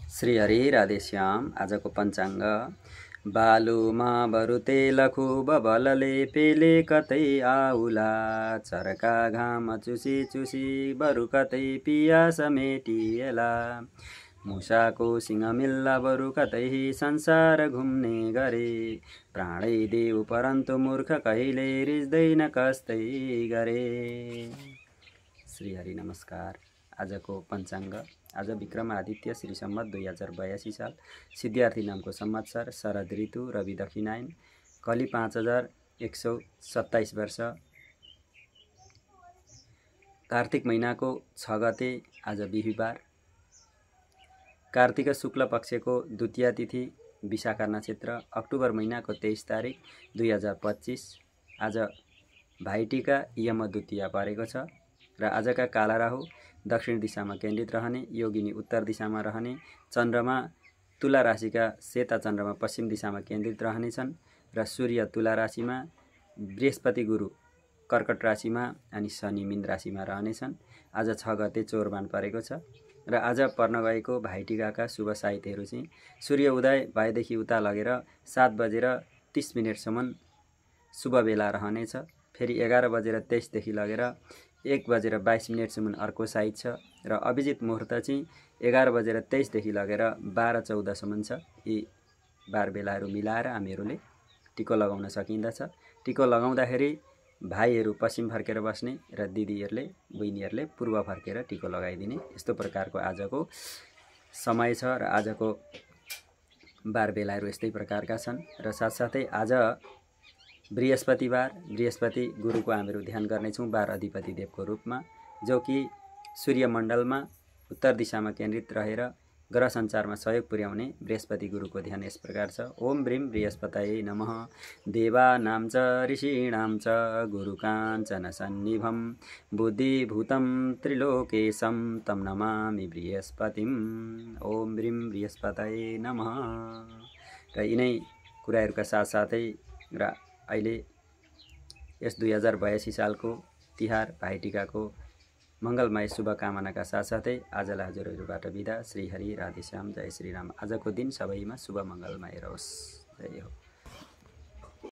श्री हरि राधेश्याम। आजको पञ्चाङ्ग बालुमा बरु तेल खुब बलले पेले कतै आउला, चरका घाम चुसी चुसी बरु कतै पियास मेटिएला, मुसाको सिंह मिल्ला बरु कतै संसार घुम्ने गरे, प्राणै देऊ परन्तु मूर्ख कहिले रिज्दैन कस्तै गरे। श्री हरि नमस्कार। आजको पञ्चाङ्ग आज विक्रमादित्य श्री सम्मत 2082 साल सिद्धार्थी नामको संवत्सर, शरद ऋतु, रवि दक्षिणायन, कली 5127 वर्ष, कार्तिक महिनाको 6 गते आज बिहिबार, कार्तिक शुक्ल पक्षको द्वितीय तिथि, विशाखा नक्षत्र, अक्टोबर महिनाको 23 तारिक 2025 आज भाइटिका यम द्वितीय परेको छ र आजका काला राहु दक्षिण दिशामा केन्द्रित रहने, योगिनी उत्तर दिशामा रहने, चन्द्रमा तुला राशिका सेता चन्द्रमा पश्चिम दिशामा केन्द्रित रहनेछन् र सूर्य तुला राशिमा, बृहस्पति गुरु कर्कट राशिमा अनि शनि मीन राशिमा रहनेछन्। आज 6 गते चोरबान परेको छ र आज पर्न गएको भाइटिकाका शुभ साहित्यहरू चाहिँ सूर्य उदय भएदेखि उता लगेर 7:30 शुभ बेला रहनेछ। फेरि 11:23 देखि लगेर 1:22 अर्को साइड छ र अभिजित मुहूर्त चाहिँ 11:23 देखि लगेर 12:14 छ। यी बार बेलाहरू मिलाएर हामीहरूले टिको लगाउन सकिँदछ। टिको लगाउँदाखेरि भाइहरू पश्चिम फर्केर बस्ने र दिदीहरूले बहिनीहरूले पूर्व फर्केर टिको लगाइदिने, यस्तो प्रकारको आजको समय छ र आजको बार बेलाहरू यस्तै प्रकारका छन्। र साथसाथै आज बृहस्पति गुरुको हामीहरू ध्यान गर्नेछौँ बार अधिपति देवको रूपमा, जो कि सूर्यमण्डलमा उत्तर दिशामा केन्द्रित रहेर ग्रह सञ्चारमा सहयोग पुर्याउने बृहस्पति गुरुको ध्यान यस प्रकार छ। ओम ब्रीम बृहस्पतये नमः। देवानां च ऋषीणां च गुरुकाञ्चन सन्निभं बुद्धिभूतं त्रिलोकेशं तं नमामि बृहस्पतिम्। ओम ब्रीम बृहस्पतये नमः। र यिनै कुराहरूका साथसाथै र अहिले यस 2082 सालको तिहार भाइटिकाको मङ्गलमय शुभकामनाका साथसाथै आजलाई हजुरहरूबाट बिदा। श्री हरि राधेश्याम। जय श्री राम। आजको दिन सबैमा शुभ मङ्गलमय रहोस्। जय हो।